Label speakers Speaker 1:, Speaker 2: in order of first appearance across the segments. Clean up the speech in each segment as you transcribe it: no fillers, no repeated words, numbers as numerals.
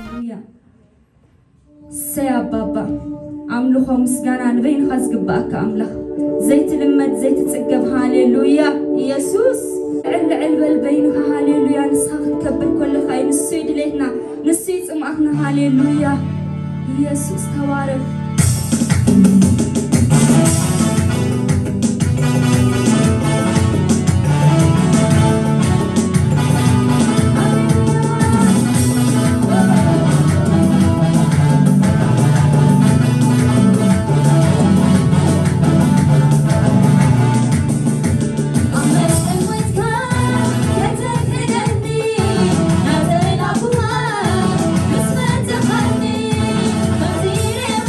Speaker 1: ሃሌሉያ። እሰይ ኣባባ፣ ኣምልኾ ምስጋና ንበይንኻ ዝግባኣካ ኣምላኽ፣ ዘይትልመድ ዘይትፅገብ። ሃሌሉያ ኢየሱስ፣ ልዕል ልዕል በል በይንኻ። ሃሌሉያ። ንስኻ ክትከብር ከለኻ እዩ፣ ንሱ እዩ ድሌትና፣ ንሱ እዩ ፅምኣትና። ሃሌሉያ ኢየሱስ፣ ተባረኽ።
Speaker 2: ኣብ መስቀል ሞይትካ ከተድሕነኒ፣ ናተላኩኻ ምስ ፈተኻኒ፣ ከምዚ ሬኹ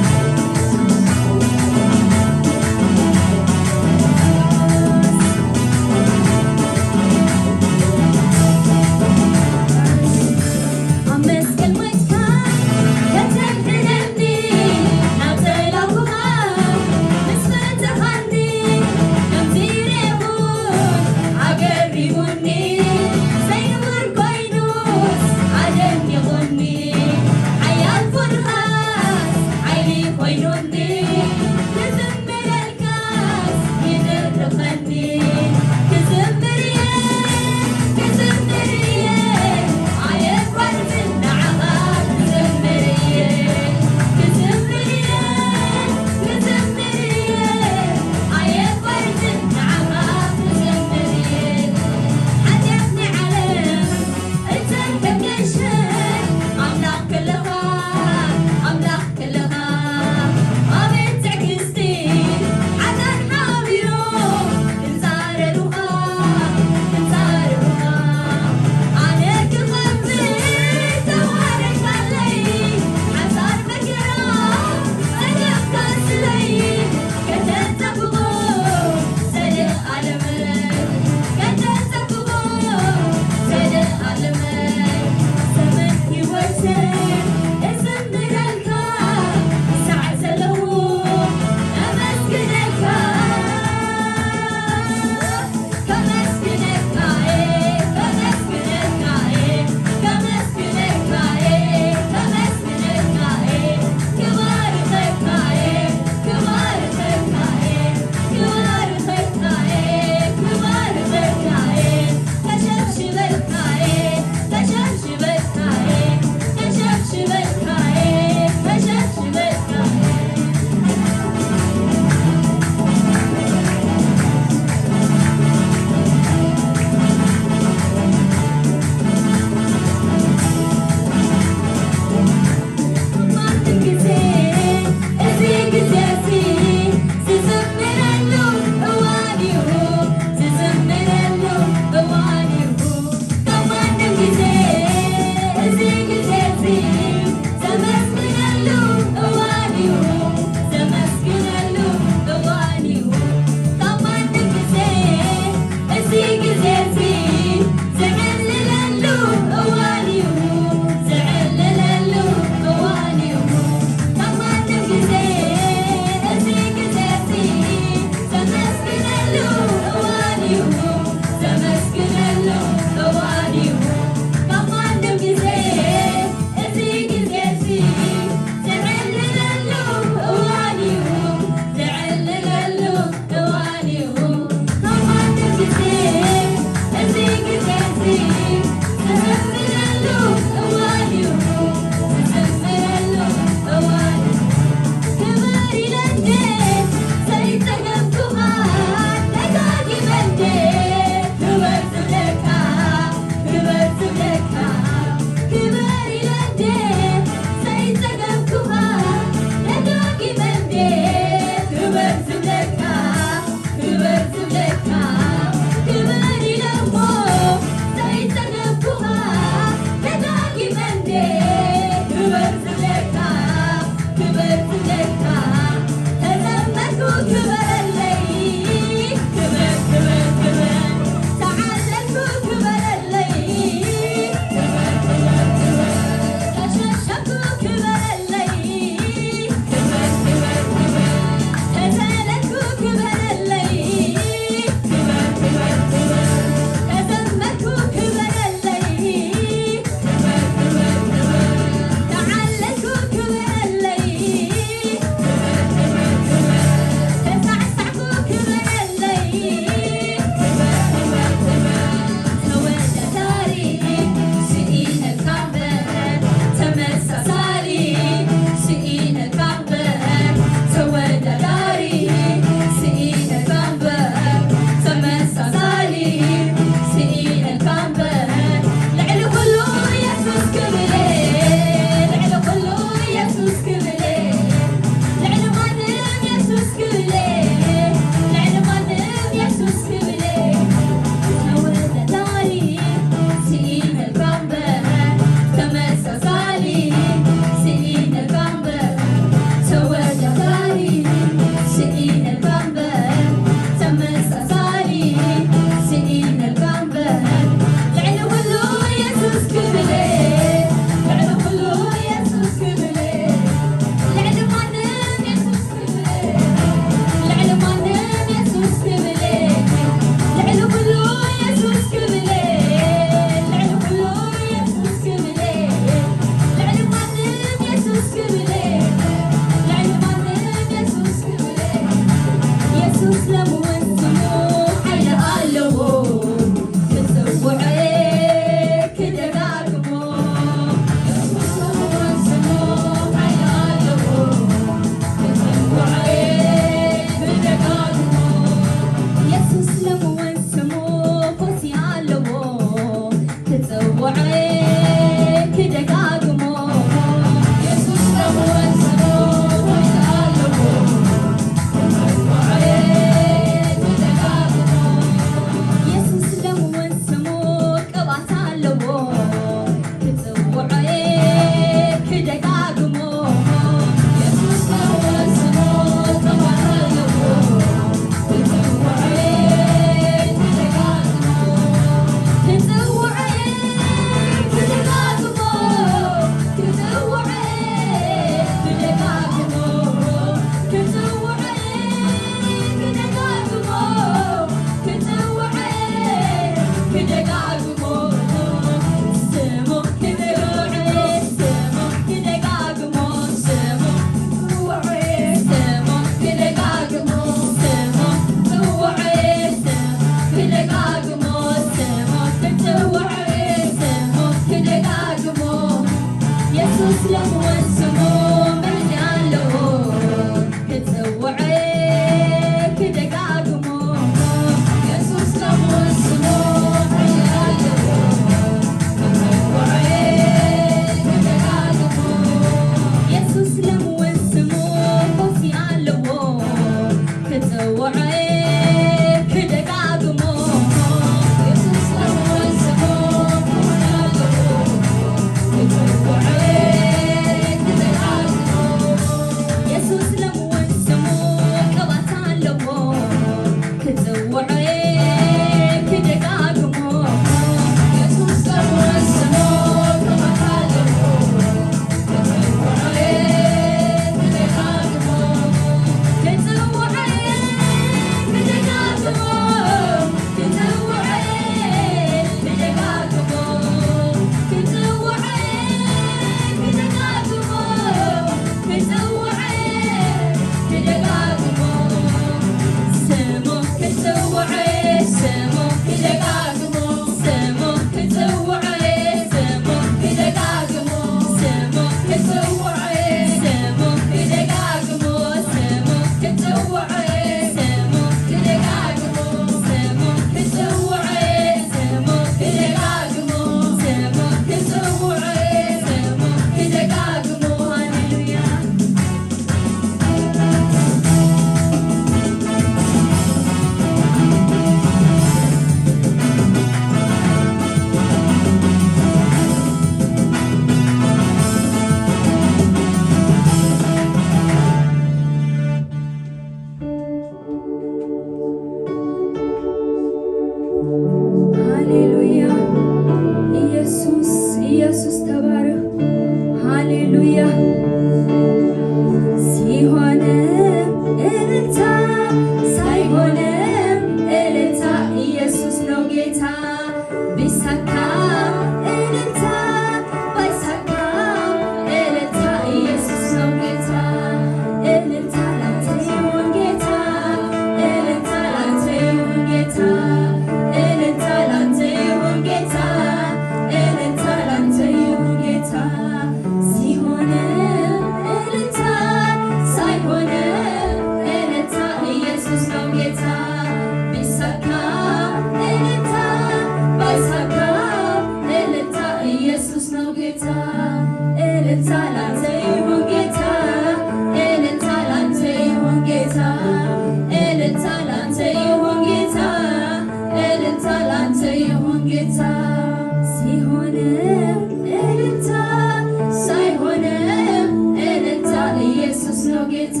Speaker 2: ኢየሱስ ነው ጌታ።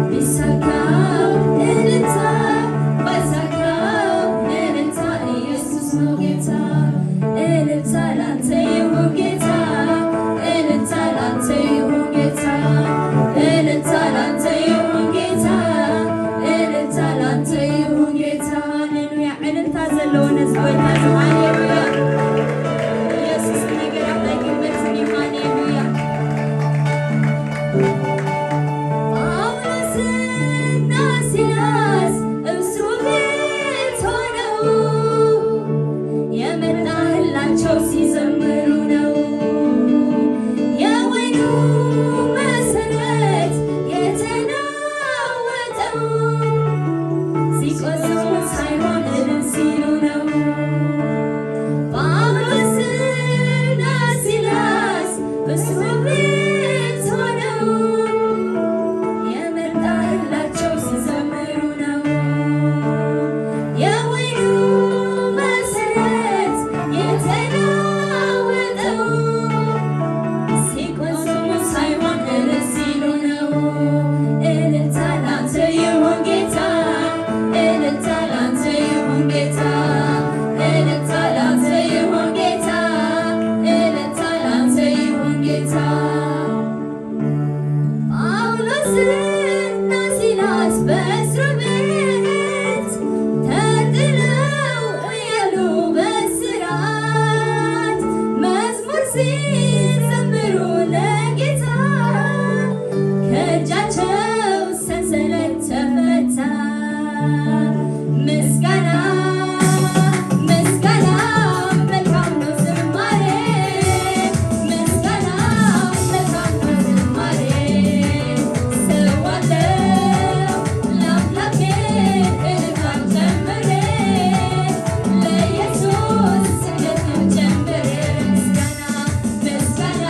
Speaker 2: ቢሳካም እልልታ፣ ባይሳካም እልልታ፣ ኢየሱስ ነው ጌታ። እልልታ ላንተ ይሁን ጌታ፣ እልልታ ላንተ ይሁን ጌታ፣ እልልታ ላንተ ይሁን ጌታ፣ እልልታ ላንተ ይሁን ጌታ።
Speaker 1: ሃሌሉያ! ዕልልታ ዘለዎ ነዚ ጎይታ እዚ። ሃሌሉያ! ኢየሱስ ነገራት ኣይግመትን እዩ። ሃሌሉያ!
Speaker 2: ጳውሎስና ሲላስ እስሩ ቤት ሆነው የመጣላቸው ሲዘምሩ ነው። የወይኑ መሰረት የተናወጠው ሲቆዝሙ ሳይሆን እልል ሲሉ ነው። ጳውሎስና ሲላስ እስሩ ቤት ሆነው የመጣላቸው ሲዘምሩ ነው። የወይኑ መሰረት የተናወጠው ሲቆዝሙ ሳይሆን እልል ሲሉ ነው። እልልታ ላንተ ይሁን ጌታ፣ እልልታ ላንተ ይሁን ጌታ፣ እልልታ ላንተ ይሁን ጌታ፣ እልልታ ላንተ ይሁን ጌታ። ጳውሎስና ሲላስ በእስር ቤት ተጥለው እያሉ በእስራት መዝሙር ሲዘምሩ ለጌታ ከእጃቸው ሰንሰለት ተፈታ። ምስጋና፣ ምስጋና መልካም ነው ዝማሬ፣ ምስጋና መልካም ነው ዝማሬ፣ ሰዋለው ለአምላኬ እልልታን ጨምሬ፣ ለኢየሱስ ስግደትን ጨምሬ። ምስጋና፣ ምስጋና፣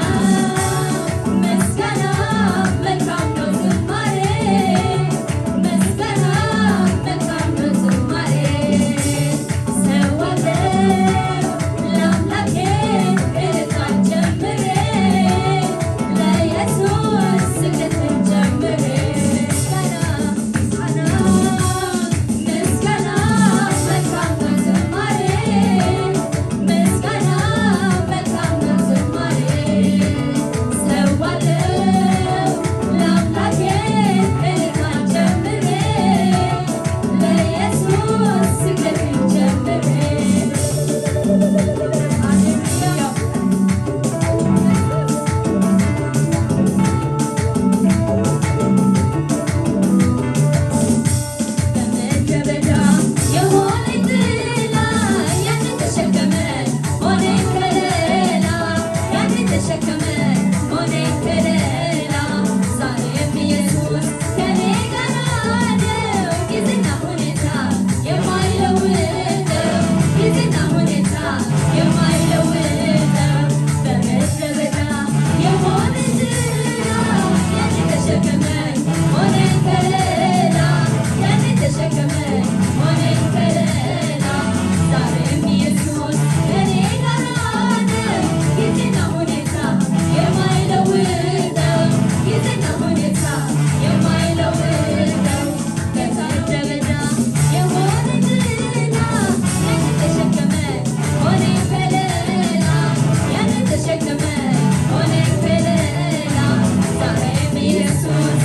Speaker 2: ምስጋና መልካም ነው ዝማሬ፣ ምስጋና መልካም ነው ዝማሬ፣ ሰዋለው ለአምላኬ እልልታን ጨምሬ፣ ለኢየሱስ ስግደትን ጨምሬ። ምስጋና፣ ምስጋና መልካም ነው ዝማሬ፣ ምስጋና መልካም ነው ዝማሬ፣ ሰዋለው ለአምላኬ እልልታን ጨምሬ፣ ለኢየሱስ ስግደትን ጨምሬ።
Speaker 1: ሃሌሉያ!
Speaker 2: በምድረ በዳ የሆነኝ ጥላ፣ ያንን ተሸከመ ሆነኝ ከለላ፣ ያንን ተሸከመ ሆነኝ ከለላ። ዛሬም ኢየሱስ ከኔ ጋር ነው፣ ጊዜና ሁኔታ የማይለውጠው፣ ጊዜና ሁኔታ የማይለውጠው። በምድረ በዳ የሆነኝ ጥላ፣ ያንን ተሸከመ ሆነኝ ከለላ፣ ያንን ተሸከመ ሆነኝ ከለላ። ዛሬም ኢየሱስ ከኔ ጋር ነው፣ ጊዜና ሁኔታ የማይለውጠው፣ ጊዜና ሁኔታ የማይለውጠው። በምድረ በዳ የሆነኝ ጥላ፣ ያንን ተሸከመ ሆነኝ ከለላ፣ ያንን ተሸከመ ሆነኝ ከለላ። ዛሬም ኢየሱስ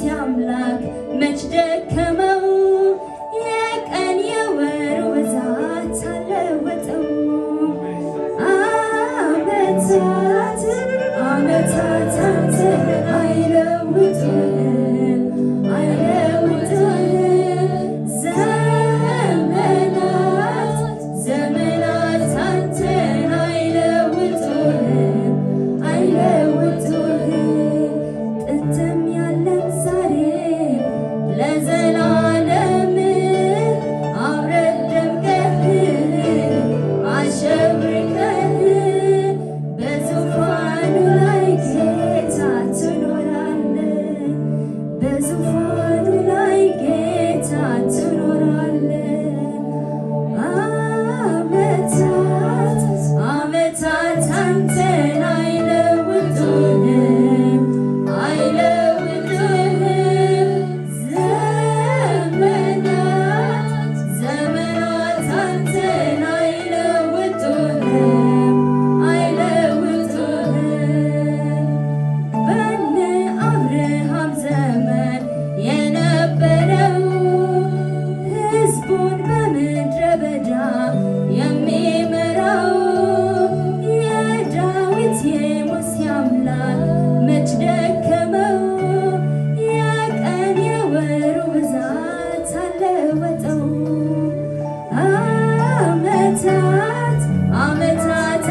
Speaker 1: የሙሴ አምላክ መች ደከመው? የቀን የወሩ ብዛት አለወጠው። ዓመታት ዓመታት አንተን አይለውጡህም፣ አይለውጡህም። ዘመናት ዘመናት አንተን አይለውጡህም፣ አይለውጡህም። ጥንትም ያለን ዛሬ ለዘላለም አብረህ ደምቀህ አሸብርቀህ በዙፋኑ ላይ ጌታ ትኖራለህ። በዙፋኑ ላይ ጌታ ትኖራለህ። ዓመታት ዓመታት አንተን አይለውጡህም፣ አይለውጡህም። ዘመናት ዘመናት አንተን አይለውጡህም፣ አይለውጡህም። በነ አብርሃም ዘመን የነበረው፣ ሕዝቡን በምድረ በዳ የሚመራው፣ የዳዊት የሙሴ አምላክ መች ደከመው? የቀን የወሩ ብዛት አለወጠው። ዓመታት ዓመታት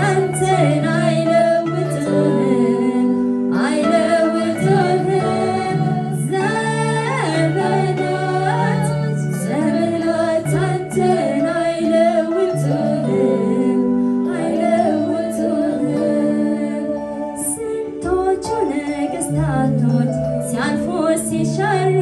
Speaker 1: አንተን አይለውጡህም፣ አይለውጡህም። ዘመናት ዘመናት አንተን አይለውጡህም፣ አይለውጡህም። ስንቶቹ ነገስታቶች ሲያልፉ ሲሻሩ